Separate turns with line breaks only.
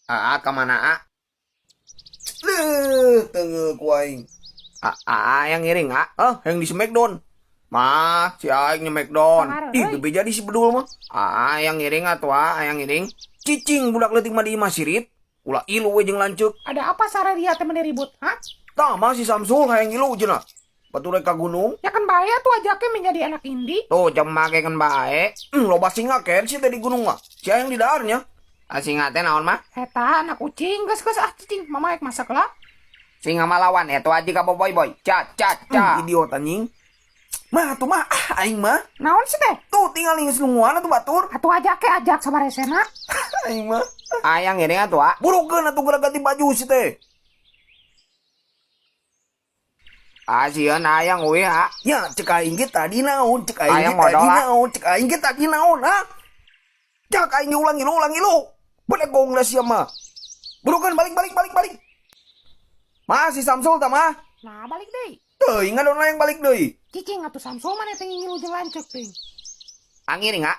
Aa ka mana a?
Leuh, teungeu ku aing.
Aa yang ngiring a.
Ah, yang di Smackdown. Mah, si aing nyemakdown.
Pangaruh,
Ih,
euy.
bebe jadi si bedul mah.
Aa yang ngiring atuh a, yang ngiring.
Cicing budak leutik mah di imah sirit. Ulah ilu we jeung lanceuk.
Ada apa sarerea teh meni ribut, ha?
Tah mah si Samsul hayang ngilu cenah. Batur rek ka gunung.
Ya kan bae tuh ajaknya menjadi anak indi.
Tuh jam make kan bae.
Loba singa ken si teh di gunung mah. Si aing di daharnya.
Ah, singa teh naon mah?
Eta anak kucing, geus geus ah cicing, mama rek masak lah.
Singa mah lawan eta aja ka boboiboy boy. Ca ca ca.
Idiot anjing. Mah tuh mah ah aing mah.
Naon sih teh?
Tuh tinggal geus nungguan atuh batur.
Atuh ajak ke ajak sabaresena.
Aing mah.
Ayang ngiring atuh a.
Burukeun atuh geura ganti baju si teh.
Ah sieun ayang uih a.
Ya, cek aing ge tadi naon, cek aing ge
Ayang
tadi
modal, ah.
naon, cek aing ge tadi naon, ha? Cek aing ge ulang ngilu, ulang ngilu. Bedegong lah sia mah. Burukeun balik balik balik balik. Mah si Samsul tah mah.
Nah, balik deui.
Teuing ngadon yang balik deui.
Cicing atuh Samsul mana teh ngilu jeung lanceuk teuing.
Angiring a.